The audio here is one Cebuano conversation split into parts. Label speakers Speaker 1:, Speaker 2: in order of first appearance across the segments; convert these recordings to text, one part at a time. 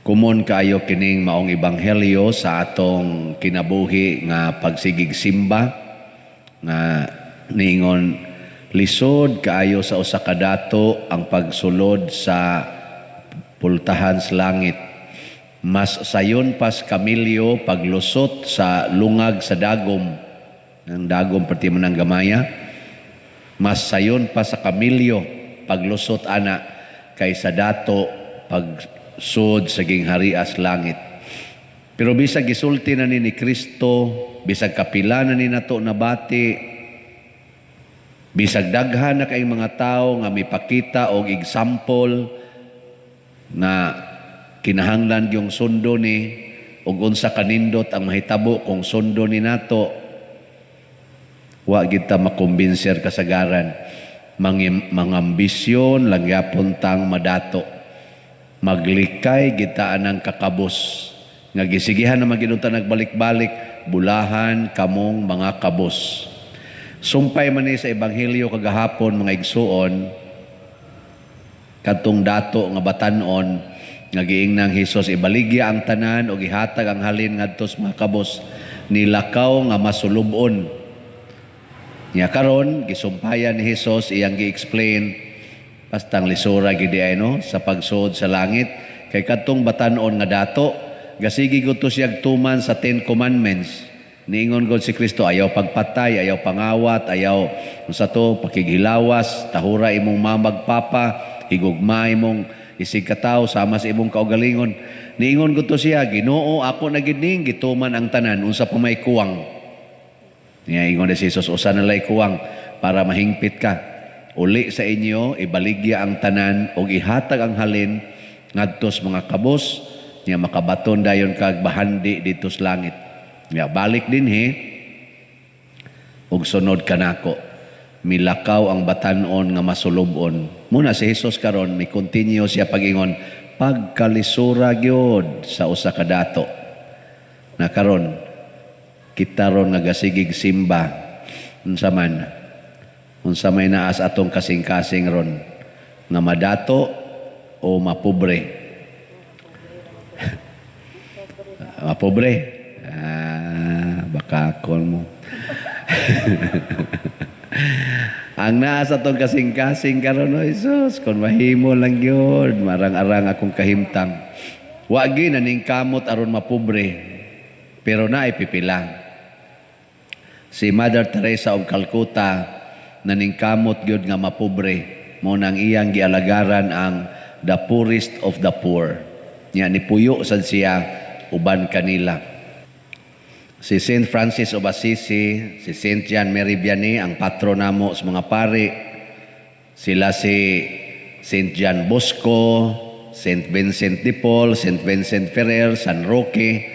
Speaker 1: Common kaayo kining maong ebanghelyo sa atong kinabuhi nga pagsigig simba nga niingon lisod kaayo sa usa ka dato ang pagsulod sa pultahan sa langit. Mas sayon pas kamilyo paglusot sa lungag sa dagom. Ang dagom perti man ang gamaya. Mas sayon pa sa kamilyo paglusot ana kaysa dato pagsud sa gingharias langit. Pero bisag gisulti na ni Kristo, bisag kapila na ni nato nabati, bisag daghan na kay mga tao nga mipakita og example na kinahanglan yung sundo ni og unsa kanindot ang mahitabo kung sundo ni nato, wa gid ta makumbinser kasagaran. Mangambisyon lang gyapon tang madato. Maglikay kita anang kakabos nga gisigihan na maginunta nagbalik-balik, "Bulahan kamong mga kabos." Sumpay man ni sa ebanghelyo kagahapon, mga igsuon, kadtong dato nga batan-on nga giingnang Hesus ibaligya ang tanan og ihatag ang halin ngadto sa mga kabos, nilakaw nga masulub-on. Nya karon gisumpayan ni Hesus, iyang gi-explain bastang lisura gid ay no sa pagsuod sa langit, kay kadtong batan-on nga dato gasigi gud to siyag tuman sa Ten Commandments. Niingon gud si Kristo, ayaw pagpatay, ayaw pangawat, ayaw unsa to, pakighilawas, tahura imong mama ug papa, higugma imong isig katawo sama sa imong kaugalingon. Niingon gud to siya, "Ginoo, ako na gid ning gituman ang tanan, unsa pa may kuwang?" Niya ingon ni si Jesus, "Usa na lay kuwang para mahingpit ka. Uli sa inyo, ibaligya ang tanan ug ihatag ang halin ngadto sa mga kabos, nya makabaton dayon kag bahandi didto sa langit. Nya balik dinhi ug sunod kanako." Milakaw ang batan-on nga masulub-on. Muna si Jesus karon mi continue siya pag-ingon pagkalisura gyud sa usa ka dato. Na karon kita ron nga gasigig simba, unsa man, unsa may naa sa atong kasing-kasing ron, nga madato o mapobre? Mapobre? Ah, baka kon mo. Ang naa sa atong kasing-kasing karon, oh Jesus, kung mahimo lang gyud, marang-arang akong kahimtang. Wa gi naningkamot aron mapobre, pero naay pipila. Si Mother Teresa of Calcutta naningkamot gyud nga mapobre. Mo nang iyang gialagaran ang the poorest of the poor. Nya nipuyo sad siya uban kanila. Si Saint Francis of Assisi, si Saint John Mary Vianney, ang patron namo sa mga pari. Sila si Saint John Bosco, Saint Vincent de Paul, Saint Vincent Ferrer, San Roque.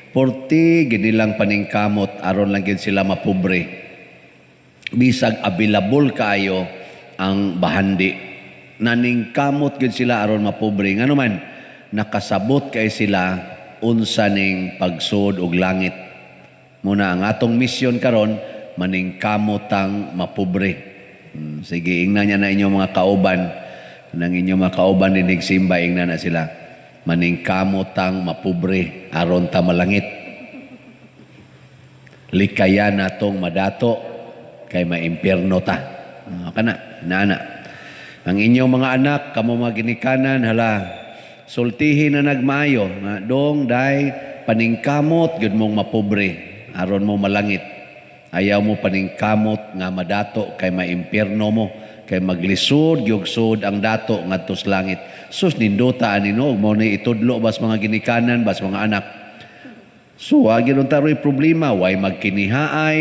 Speaker 1: Porti ginilang paningkamot aron lang gid sila mapobre. Bisag available kaayo ang bahandi. Naningkamot gid sila aron mapobre. Ngano man nakasabot kay sila unsa ning pagsud og langit. Muna ang atong misyon karon, maningkamot ang mapobre. Sige, ingnan niya na inyong mga kauban. Nang inyong mga kauban dinig simba, ingnan na sila. Maningkamot ang mapobre aron ta malangit. Likayan natong madato kay maimpierno ta. Ah, kana, nana. Ang inyong mga anak, kamo mga ginikanan, hala, sultihin na nagmaayo, nga dong, day, paningkamot, gyud mong mapobre, aron mo malangit. Ayaw mo paningkamot nga madato kay maimpierno mo, kay maglisod, gyud sud ang dato ngadto sa langit. Sus, nindota ani no, mo ni itudlo bas mga ginikanan, bas mga anak. So, wa gyud taroy problema, way magkinihaay,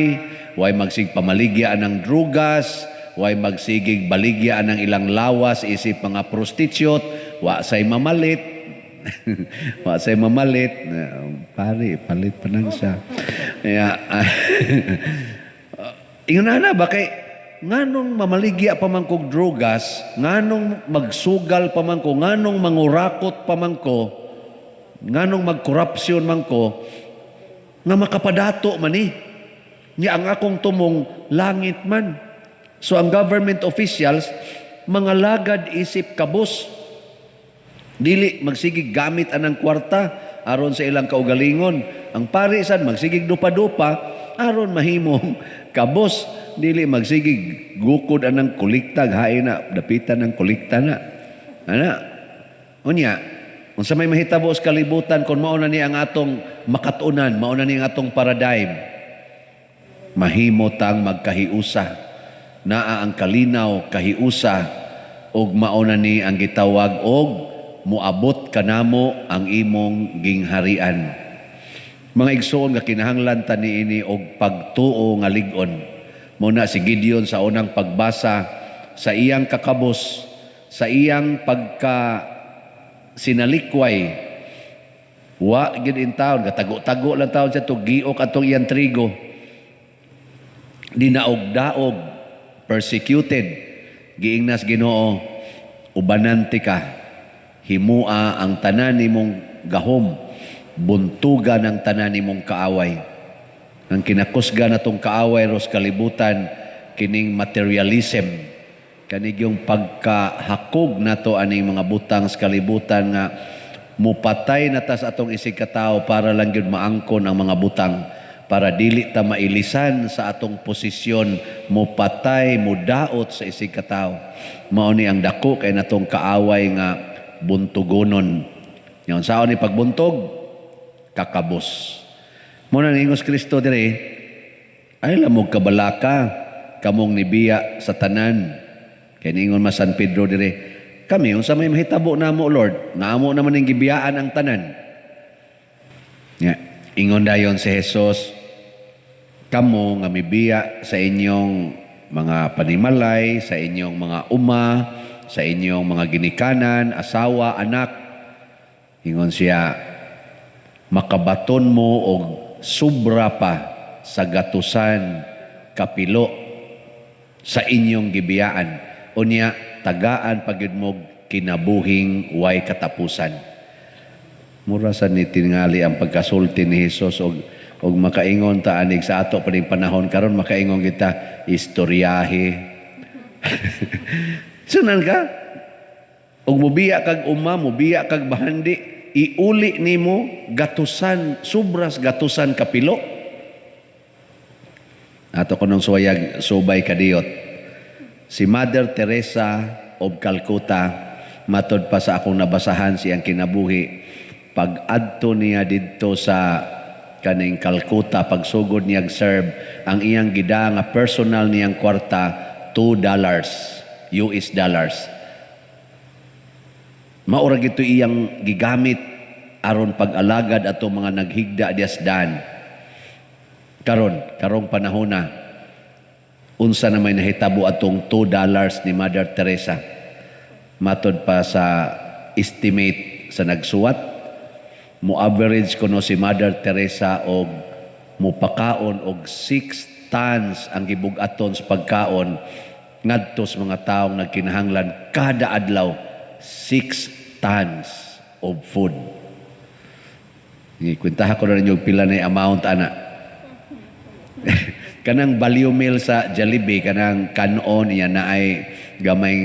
Speaker 1: way magsig pamaligya ng drugas, way magsigig baligya ng ilang lawas isip mga prostitute, wa say mamalit. Wa say mamalit. Pare, palit pa nang siya. Kaya, ingon na ba kay nganong mamaligya pa man kog drugas, nganong magsugal pa man ko, nganong mangurakot pa man ko, nganong magkorupsyon man ko, nga makapadato man ni. Nya ang akong tumong langit man. So ang government officials, mga lagad isip kabos. Dili magsigig gamit anang kwarta aron sa ilang kaugalingon. Ang pari sad magsigig dupa-dupa aron mahimong kabos. Dili magsigig gukod anang kolektag, hain na dapitan ng kolekta na. Ana. Unya, unsa may mahitabo sa kalibutan kung mao na ni ang atong makat-unan, mao na ni ang atong paradigm? Mahimo tang magkahiusa. Naa ang kalinaw, kahiusa, ug mao na ni ang gitawag og moabot kanamo ang imong gingharian. Mga igsoon, nga kinahanglan ta niini og pagtuo nga lig-on. Mao na si Gideon sa unang pagbasa, sa iyang kakabos, sa iyang pagka sinalikway, wa gyud in town, gatago-tago lang taon siya tugiok atong iyang trigo. Dinaog-daog, persecuted, giingnas Ginoo, "Ubanan tika, himua ang tanan nimong gahom, buntuga ng tanan nimong kaaway." Ang kinakusga natong kaaway ros kalibutan kining materialism, kanig yung pagkahakog nato aning mga butang sa kalibutan nga mupatay na tas atong isig katao para lang gyud maangkon ang mga butang, para dili ta mailisan sa atong posisyon, mupatay, mudaot sa isig katao. Mao ni ang dako kay natong kaaway nga buntugonon. Ngayon, saon ni pagbuntog? Kakabos. Mao na niingos Kristo dire, "Ay lamog kabalaka kamong nibiya sa tanan." Kay niingon man San Pedro dire, "Kami, unsa may mahitabo namo, Lord? Naamo naman ning gibiyaan ang tanan." Ya, ingon dayon si Jesus, "Kamo nga mibiya sa inyong mga panimalay, sa inyong mga uma, sa inyong mga ginikanan, asawa, anak," ingon siya, "makabaton mo og sobra pa sa gatusan kapilo sa inyong gibiyaan. Unya, tagaan pagyud mo kinabuhing way katapusan." Mura sa ni tingali ang pagkasulti ni Jesus og makaingon ta anig sa ato pa ning panahon karon, makaingon kita, istoryahe. Sunan ka? Og mubiya kag uma, mubiya kag bahandi, iuli nimo gatusan, sobras gatusan kapilo. Ato ko nung suwayag subay kadiyot. Si Mother Teresa of Calcutta, matod pa sa akong nabasahan siyang kinabuhi, pag-adto niya didto sa kaning Calcutta, pagsugod niya serve, ang iyang gida nga personal niyang kwarta, $2 US dollars. Maura gito iyang gigamit aron pag-alagad ato mga naghigda dias dan. Karon, karong panahon na, unsa na may nahitabo atong $2 ni Mother Teresa? Matod pa sa estimate sa nagsuwat, mo average kuno si Mother Teresa og mupakaon og 6 tons ang gibug-aton sa pagkaon ngadto sa mga taong nagkinahanglan kada adlaw, 6 tons of food. Kwentaha ko na ninyo pila na amount ana. Kanang value meal sa Jollibee, kanang kanon iya na ay gamay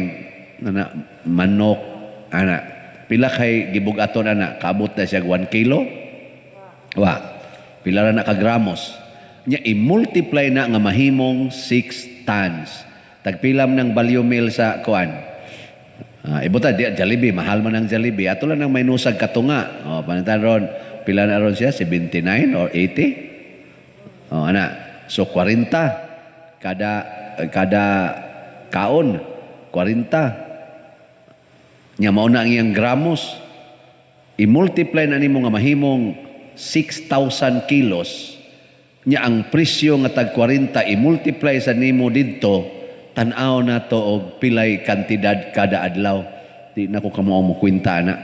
Speaker 1: na manok ana. Pila kay gibug-aton ana? Kaabot na siya 1 kilo? Wa. Pila ra na ka gramos? Nya i-multiply na nga mahimong 6 tons. Tagpilam ng value meal sa kuan. Ibuta di Jollibee, mahal man ang Jollibee. Ato lang nang may nusag katunga. Oh, panitan ron, pila na ron siya? 79 or 80? Oh, ana. So 40 kada kada kaon, 40. Nya mao na ang iyang gramos. I-multiply na nimo nga mahimong 6,000 kilos. Nya ang presyo nga tag 40, i-multiply sa nimo didto, tan-aw na to og pilay kantidad kada adlaw. Di na ko kamo mo kwenta na.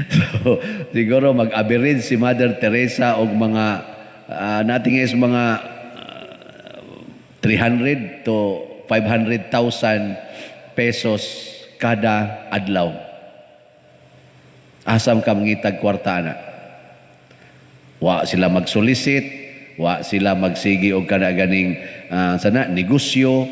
Speaker 1: So, siguro mag-average si Mother Teresa og mga nating is mga 300 to 500,000 pesos kada adlaw. Asam ka mangitag kwarta na? Wa sila magsolicit, wa sila magsigi og kada ganing sana negosyo.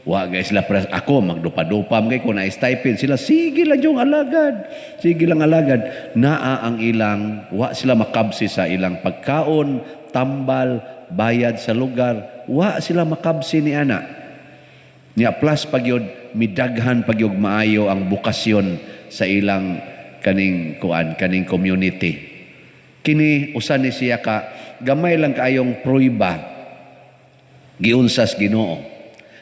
Speaker 1: Wa guys sila pres ako magdupa-dupa man kay ko na stipend sila, sige lang yung alagad. Sige lang alagad. Naa ang ilang, wa sila makabsi sa ilang pagkaon, tambal, bayad sa lugar. Wa sila makabsi ni ana. Nya plus pagyud midaghan pagyud maayo ang bokasyon sa ilang kaning kuan, kaning community. Kini usa ni siya ka gamay lang kaayong pruiba giunsas Ginoo.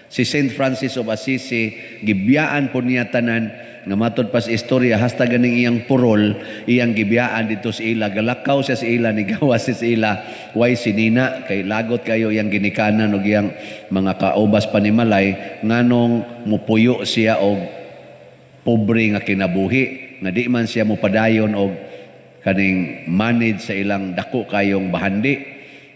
Speaker 1: Si Saint Francis of Assisi, gibiyaan po niya tanan nga matod pa sa istorya, hasta ganing iyang purol, iyang gibiyaan dito sa ila, galakaw siya sa ila, nigawas siya sa ila, way sinina kay lagot kayo iyang ginikanan og iyang mga kaubas panimalay, nganong mupuyo siya og pobre nga kinabuhi, nga di man siya mopadayon og kaning manage sa ilang dako kayong bahandi,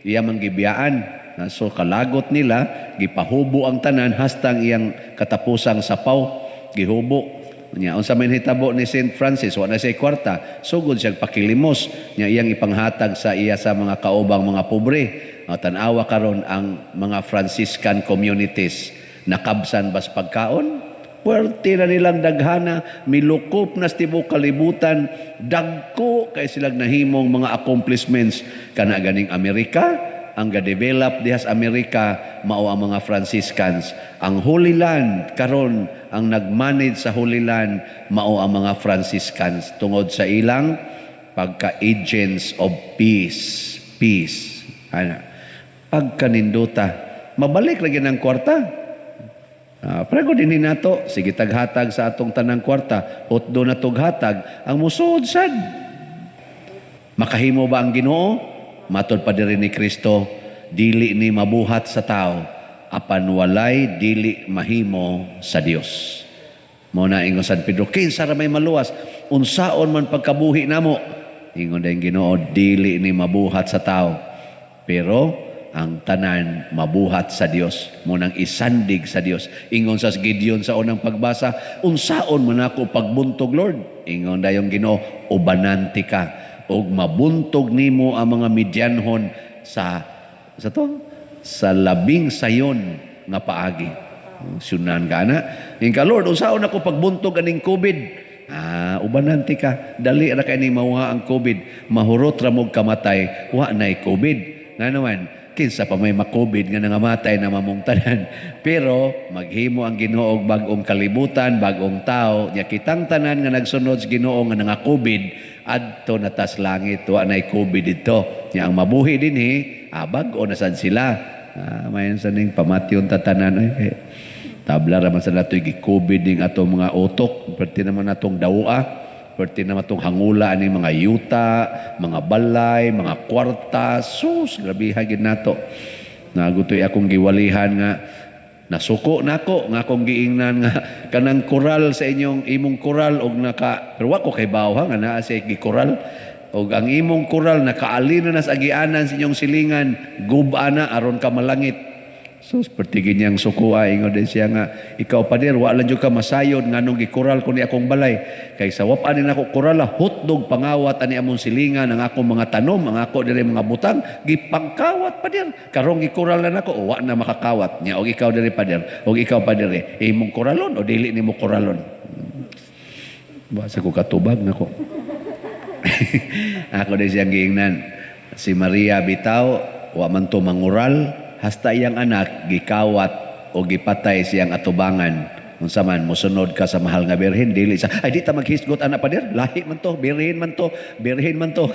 Speaker 1: iya man gibiyaan. So kalagot nila, gipahubo ang tanan hastang iyang katapusang sapaw gihubo. Nya unsa man hitabo ni Saint Francis, wa na siya kwarta, sugod siya pakilimos, nya iyang ipanghatag sa iya sa mga kaubang mga pobre. Tan-awa karon ang mga Franciscan communities, nakabsan bas pagkaon. Puwerte na nilang daghana, milukop na sa tibuok kalibutan, dagko kay silang nahimong mga accomplishments. Kana ganing Amerika, ang ga-develop diha sa Amerika mao ang mga Franciscans. Ang Holy Land karon, ang nag-manage sa Holy Land mao ang mga Franciscans tungod sa ilang pagka-agents of peace. Peace. Ana. Pagkaninduta, mabalik lagi ng kwarta. Prego din nato, sige taghatag sa atong tanang kwarta, hotdo na tughatag, ang musuod sad. Makahimo ba ang Ginoo? Matod pa diri ni Kristo, dili ni mabuhat sa tao, apan walay dili mahimo sa Dios. Mao na ingon San Pedro, kinsa ra may maluwas, unsaon man pagkabuhi namo? Ingon din Ginoo, dili ni mabuhat sa tao. Pero ang tanan mabuhat sa Dios, mo nang isandig sa Dios. Ingon sa Gideon sa unang pagbasa, unsaon man ako pagbuntog, Lord? Ingon dayong Ginoo, ubananti ka og mabuntog nimo ang mga Midianhon sa to sa labing sayon nga paagi. Sunan ka na. Ingon ka, Lord, unsaon ako pagbuntog aning COVID? Ubananti ka. Dali ra kay ni mawala ang COVID. Mahurot ra mog kamatay, wa nay COVID. Nga naman, kinsa pa may ma-COVID nga nangamatay na mamong tanan. Pero maghimo ang Ginoo og bag-ong kalibutan, bag-ong tao, nya kitang tanan nga nagsunod sa Ginoo nga nanga-COVID, adto na tas langit, wa nay COVID didto. Nya ang mabuhi dinhi, bag-o na sad sila. Mayon sa ning pamatyon tatanan ay tabla ra man sa natoy gi-COVID ning atong mga utok, perti naman atong dawa. Perti naman itong hangula ani mga yuta, mga balay, mga kwarta. Sus, grabiha gid nato. Nagutoy akong giwalihan nga nasuko nako nga akong giingnan nga kanang koral sa inyong imong koral og naka, pero wa ko kay bawo ha nga naa siya gikoral og ang imong koral nakaalin na sa agianan sa inyong silingan, guba na aron ka malangit. Sus, pertigin niyang sukua, ingon din siya nga, ikaw pader, wa lang ka masayod nganong gikural ko ni akong balay. Kay sa wapan ni nako kurala, hotdog pangawat ani among silingan, ang akong mga tanom, ang ako diri mga butang, gipangkawat pader. Karong gikural na nako, wa na makakawat. Nya, og ikaw diri pader, og ikaw pader, imong kuralon o dili nimo kuralon. Basa ko katubag nako. Ako din siyang giingnan. Si Maria bitaw, wa man to mangural, hasta iyang anak gikawat o gipatay siyang atubangan. Unsa man mosunod ka sa mahal nga birhen, dili sa ay di ta maghisgot ana pader, lahi man to, birhen man to, birhen man to.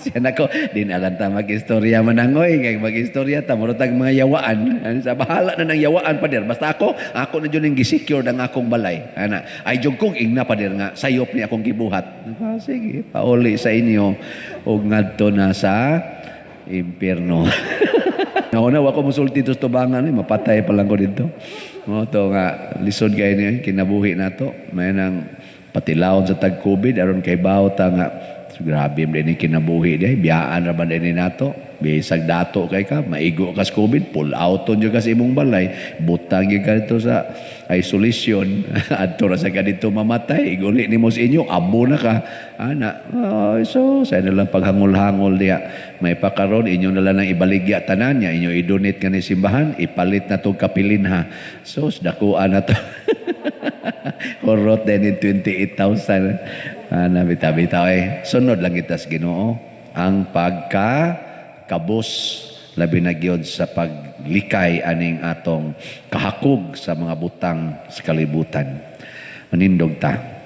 Speaker 1: Siya nako, di na lang ta magistorya manangoy kay magistorya ta murag tag mga yawaan. Ano sa bahala na ng yawaan pader, basta ako ako na jud ning gi-secure ang akong balay. Ana, ay jud kong ingna pader nga sayop ni akong gibuhat. Ah, sige, pauli sa inyo og ngadto na sa impierno. Nauna, wa ko musulti sa tubangan, eh, mapatay pa lang ko dito. Mo to nga lisod kay ni kinabuhi nato. May nang patilawon sa tag COVID aron kay bawo ta nga So, grabe din ni kinabuhi diay, biyaan ra ba din nato? Bisag dato kay ka, maigo ka sa COVID, pull out on ka sa imong balay, butang gyud ka dito sa isolation, adto ra sa ka dito mamatay, iguli nimo sa inyo, abo na ka. Ana, oh, so sa na lang paghangol-hangol diha. May pakaron inyo na lang nang ibaligya tanan niya, inyo i-donate kani simbahan, ipalit na tong kapilin ha. So, dakuan na to. Kurot din 28,000. Ana, bitaw-bitaw eh. Sunod lang kita sa Ginoo ang pagka kabus, labi na gyud sa paglikay aning atong kahakog sa mga butang sa kalibutan. Manindog ta.